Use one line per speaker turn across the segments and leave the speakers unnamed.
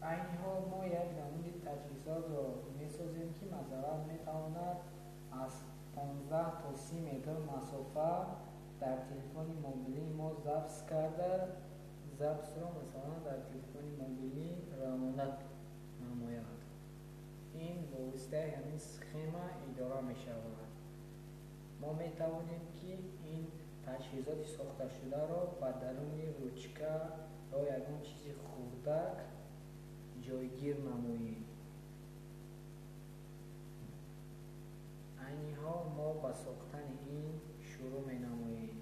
Айни ҳол мо як намуди таҷҳизотро месозем, ки масалан метавонад аз 15 то 30 метр масофа дар телефони мобилии мо запис карда, записро масалан дар телефони мобилӣ равона намояд. Ин бо воситаи ҳамин схема идора мешавад. Мо метавонем, ки ин таҷҳизоти сохташударо ба даруни ручка ё ягон чизи хурдак ҷойгир намоем. Айни ҳол мо ба сохтани ин шурӯъ менамоем.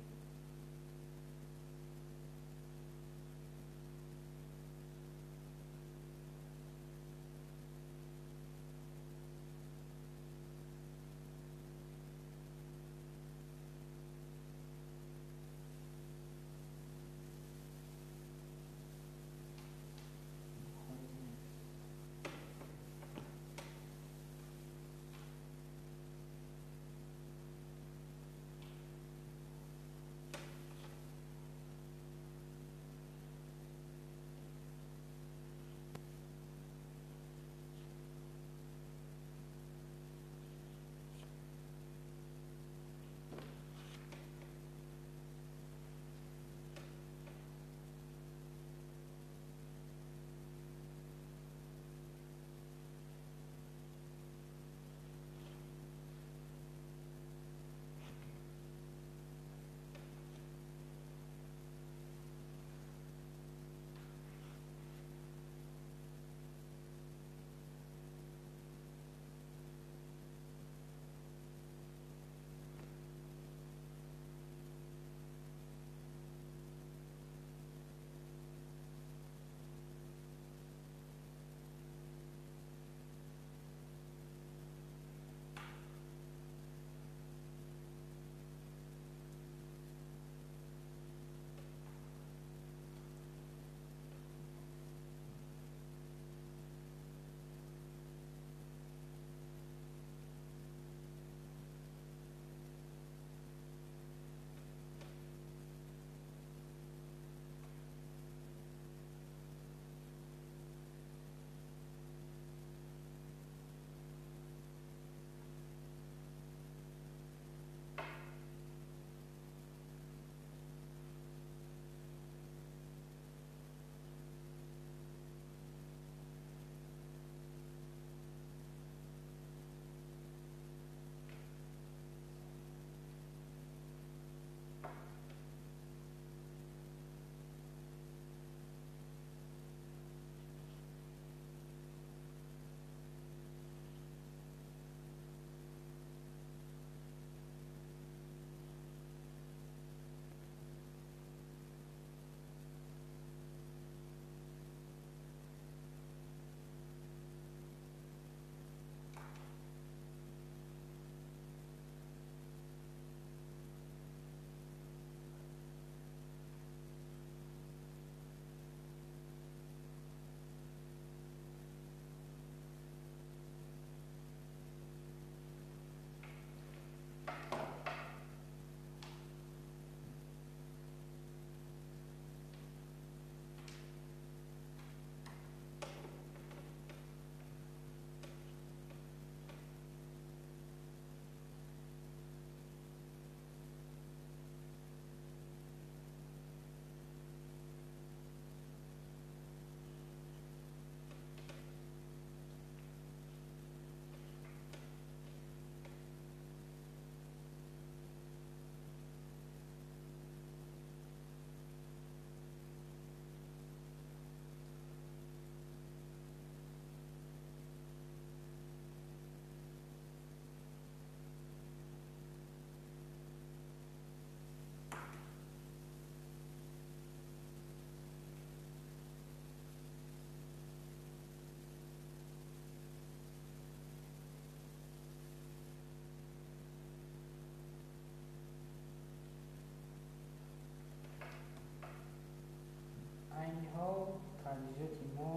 Айни ҳол таҷҳизоти мо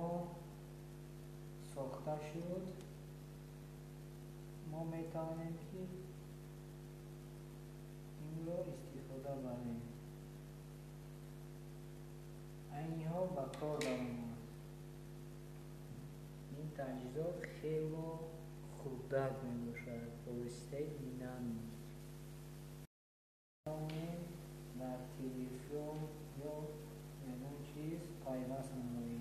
сохта шуд. Мо метавонем, ки инро истифода барем. Айни ҳол ба кор даромад. Телевизор хело хурдак мебошад ба воситаи динамик. Метавонем дар телефон ё ягон чиз пайваст намоем.